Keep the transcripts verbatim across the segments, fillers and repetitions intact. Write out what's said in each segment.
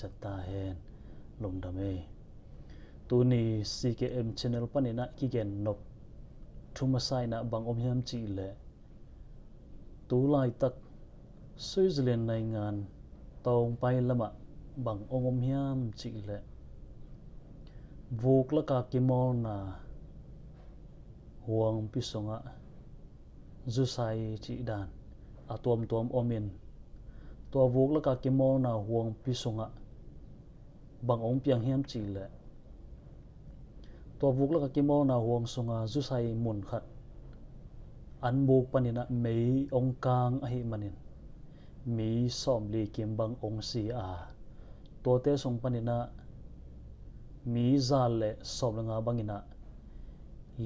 ciat ta hen. Lungdam ei. Tuni C K M channel panin ah kigen nop thu masa in ah bang om hiam cih leh, tu laitak Switzerland naingan tawngpai lamah bang hong om hiam cih leh, vuk laka kimawlna huangpi sungah zusai cih dan a tuamtuam om in, tua vuk laka kimawlna huangpi sungah bang hong piang hiam cih leh, tua vuk laka kimawlna huang sunga zusai mun khat an buk panin ah mei hong kang ahih manin mi sawmli kim bang hong si a, tuate sung panin ah mi za le sawm le nga bangin ah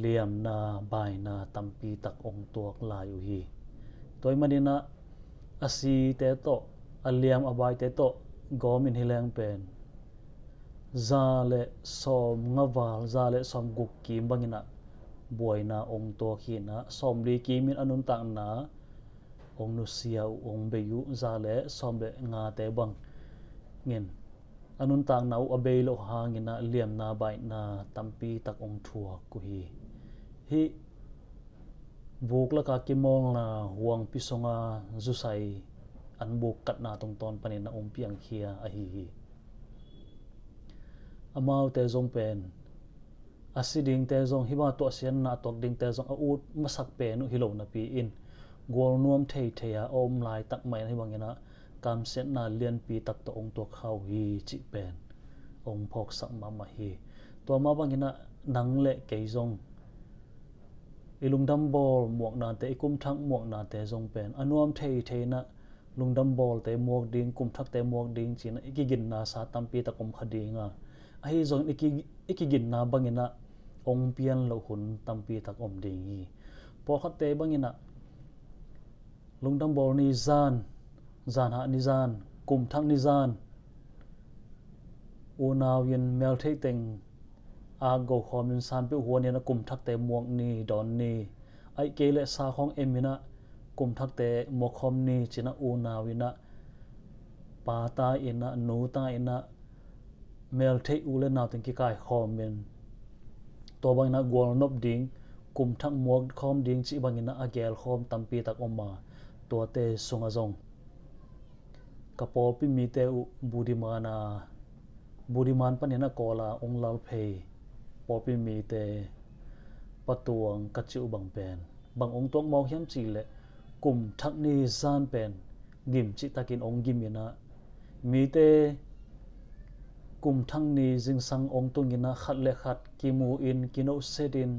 liamna baina tampi tak hong tuak lai uh hi. Tua ahih manin ah a site tawh, a liam a baite tawh gawm in hi leng pen za le sawm nga val, za le sawm guk kim bangin ah buaina hong tuak hi in ah, sawmli kim in a nuntakna hong nusia uh, hong bei uh, za le sawm le ngate bangin a nuntakna uh a bei loh hangin ah liamna baina tampi tak hong thuak uh hi. Hih vuk laka kimawlna huangpi sunga zusai an buk katna tungtawn panin ah hong piangkhia ahi hi. Amaute zong pen a si dingte zong, hih bang tuahsiatna a tuak dingte zong a ut masak pen uh hi lo napi in, gualnuam theithei a a om laitak mah in hih bangin ah kamsiatna lianpi tak tawh hong tuak kha uh hi cih pen hong phawksak mahmah hi. Tua mah bangin ah nang le kei zong i lungdam bawl muaknate, i kumthak muaknate zong pen a nuam theithei in ah lungdam bawlte muak ding, kumthakte muak ding ci-in ah i kiginna sa tampi tak om kha ding a, ahi zongin i ki, i kiginna bangin ah hong pian loh hun tampi tak om ding hi. Pawlkhatte bangin ah lungdam bawl ni zan, zanhah ni zan, kumthak ni zan, unau in meltheih teng akgo khawm in, sanpeuh huan in ah kumthakte muak ni, dawn ni, ahih kei leh sa khawng em in ah kumthakte muak khawm ni ci-in ah unau in ah, pa ta in ah, nu ta in ah, meltheih u le nau teng kikai khawm in, tua bangin ah gualnop ding, kumthak muak khawm ding cih bangin ah a gel khawm tampi tak om a, tuate sungah zong ka pawlpi mite uh Budiman a, Budiman panin a Kawl a hong lalphei pawlpi mite patuang ka cih uh bang pen bang hong tuak mawk hiam cih leh, kum thak ni zan pen gim cihtakin hong gim in ah, mite kum thak ni zingsang hong tung in ah, khat le khat kimu in, kinohset in,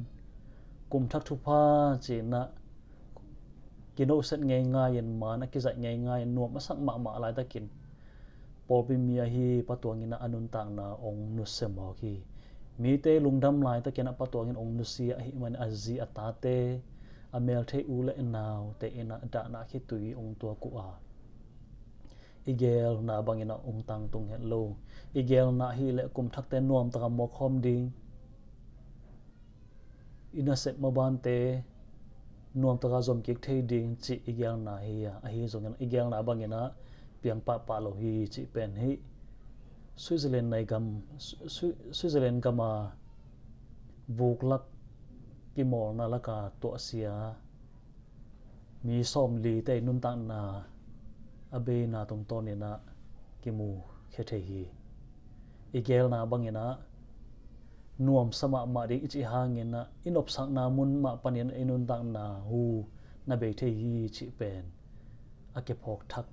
kum thak thupha ci-in ah kinohset ngeingai in, man a kizaih ngeingai in, nuam a sak mahmah laitakin pawlpi mi ahi patuang in ah a nuntakna hong nusia mawk hi. Mite lungdam laitakin ah patuang in hong nusia ahih manin a zi a tate, a meltheih u le naute in ah dahna khitui hong tuak uh a, i gelna bangin ah hong tangtung het lo. I gelna ahih leh kum thakte nuamtaka muak khawm ding, i nasep mabante nuamtaka zom kik thei ding cih i gelna hi a, ahi zongin i gelna bangin ah piang pahpah lo hi cih pen hih Switzerland nai gam, Swi-, Switzerland gam a vuklak kimawlna laka tuahsia mi sawmlite i nuntakna a beina tungtawn in ah kimu khia thei hi. I gelna bangin ah nuamsa mahmah ding i cih hangin ah i nopsakna mun mah panin i nuntakna hu na bei thei hi cih pen a kiphawk thak,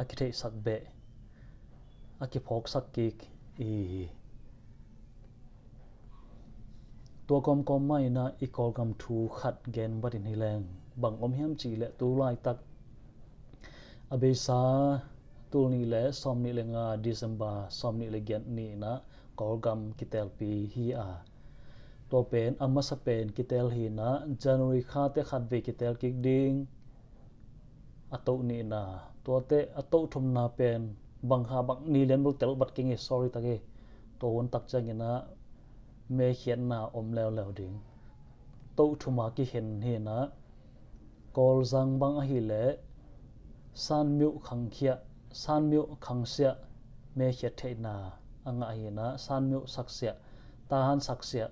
a kitheihsak beh, a kiphawksak kik i hi hi. Tua kawmkawm mah in ah i Kawlgam thu khat gen batin hi leng, bang om hiam cih leh, tu laitak a beisa tul nih le sawm nih le nga, December sawm nih le giat ni in ah Kawlgam kitelpi hi a, tua pen a masa pen kitel hi in ah, January kha teh khatvei kitel kik ding. A toh nihna, tuate a toh thumna pen bang kha bang ni lian bel tel bat keng hi, sorry tak hi. Tua hun tak ciangin ah mekhiatna om leuleu ding. Toh thuma kikhen hi in ah, Kawlzang bang ahih leh Sanmyo khangkhia, Sanmyo khangsia, mekhiat theihna a ngah hi inah, Shan Myo saksiah, Tahan saksiah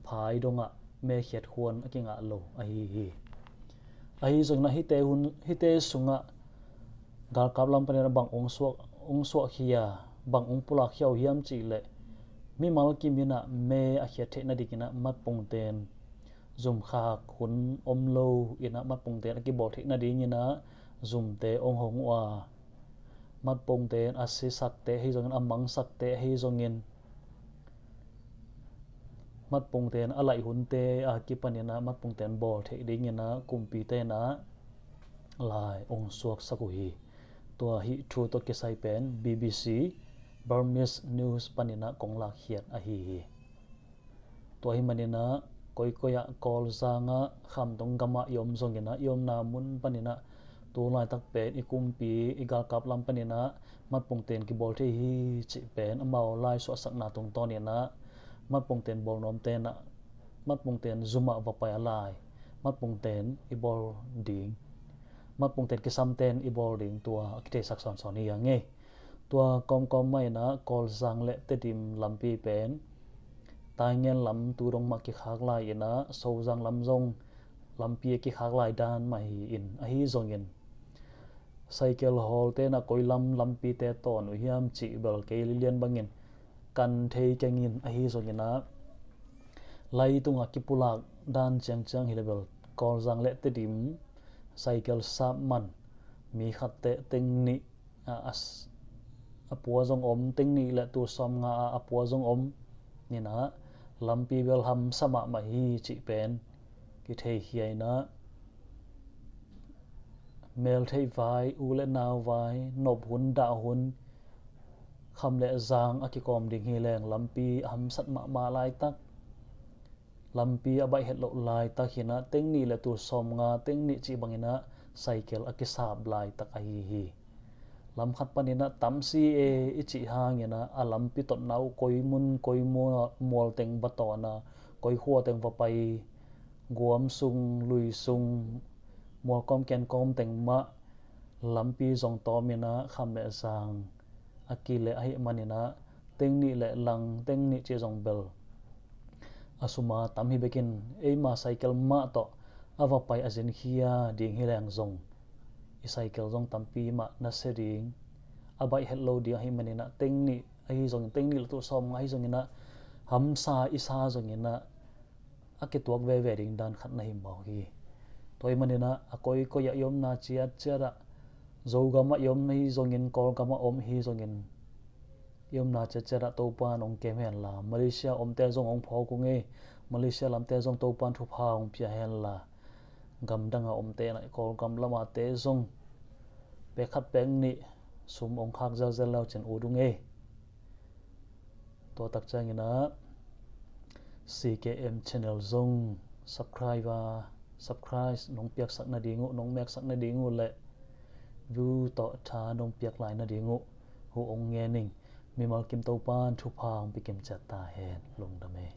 phai dongah mekhiat khuan a kingah lo ahi hi. Ahi zongin ah hihte hun, hihte sungah galkap lam panin ah bang ong suak, ong suahkhia, bang ong pulakkhia uh hiam cih leh, mimal kim inah me a khiat theih nadingin ah matpungten zumkhak hun om lo inah matpungten a kibawl theih nadingin ah zumte ong hong uh a, matpungten a sisakte ahi zongin, a mangsakte ahi zongin, matpungten a laih hunte a kipanin ah matpungten bawl theih dingin ah kumpite in ah lai ong suaksak uh hi. Tua hih thu tawh kisai pen B B C Burmese News panin ah kong lakkhiat ahi hi. Tua ahih manin ah koikoi ah, Kawlzang ah, khamtung gamah i om zongin ah, i omna mun panin ah tu laitak pen i kumpi, i galkap lam panin ah matpungten kibawl thei hi cih pen amau lai suahsakna tungtawnin ah matpungten bawl nuamte in ah, matpungten zumah va pai a lai matpungten i bawl ding, matpungten kisamten i bawl ding, tua a kitheisak sawnsawn hi a ngei. Tua kawmkawm mah in ah Kawlzang le Tedim lampi pen Taingen lam tu dong mah kikhak lai in ah Sozang lam zong lampi a kikhak lai dan mah hi in, ahi zongin cycle hawlte in ah koi lam lampite tawn uh hiam cih bel kei lilian bangin kan thei keng in, ahi zongin ah lai tungah kipulak dan ciangciang hi leh bel Kawlzang le Tedim cycle sap man mi khatte teng nih a, a, a pua zong om, teng nih le tul sawmnga a, a pua zong om. Ni in ah lampi bel hamsa mahmah hi cih pen kitheikhia in ah, meltheih vai, u le nau vai, nop hun, dah hun, kham le zang a kikawm ding hi leng lampi a hamsat mahmah laitak, lampi a baih het loh laitak hi in ah teng nih le tul sawmnga, teng nih cih bangin ah cycle a kisap laitak ahi hi. Lam khat panin ah tam si e i cih hangin ah a lampi totna uh koi mun, koi mual, mual teng va tawn a, koi khua teng va pai, guam sung, lui sung, mual kawm ken kawm teng mah lampi zong tawm in ah kham le zang a kileh ahih manin ah teng nih le lang, teng nih cih zong bel a sum a tam hi bekin, eima cycle mah tawh a va pai a zinkhia ding hi leng zong i cycle zong tampi mah nasia ding, a baih het lo ding ahih manin ah teng nih ahi zongin, teng nih le tul sawmnga ahi zongin ah hamsa i sa zongin ah a kituak veve ding dan khat na hi mawk hi. Tua ahih manin ah a koikoi ah i omna ciatciat ah, Zogam ah i om ahi zongin, Kawlgam ah om ahi zongin, i omna ciatciat ah Topa'n hong kem hen la, Malaysia omte zong hong phawk ung ei, Malaysia lamte zong Topa'n thupha hong pia hen la, gamdang a omte in ah Kawlgam lam a te zong pek khat pek nih sum hong khak zelzel le uh cin ut ung ei. Tua tak ciangin ah C K M channel zong subscribe a, subscribe nong piaksak nading uh, nong meksak nading uh le view tawh tha nong piak lai nading uh huh hong ngen ing. Mimal kim Topa'n thupha hong pia kim ciat ta hen. Lungdam ei.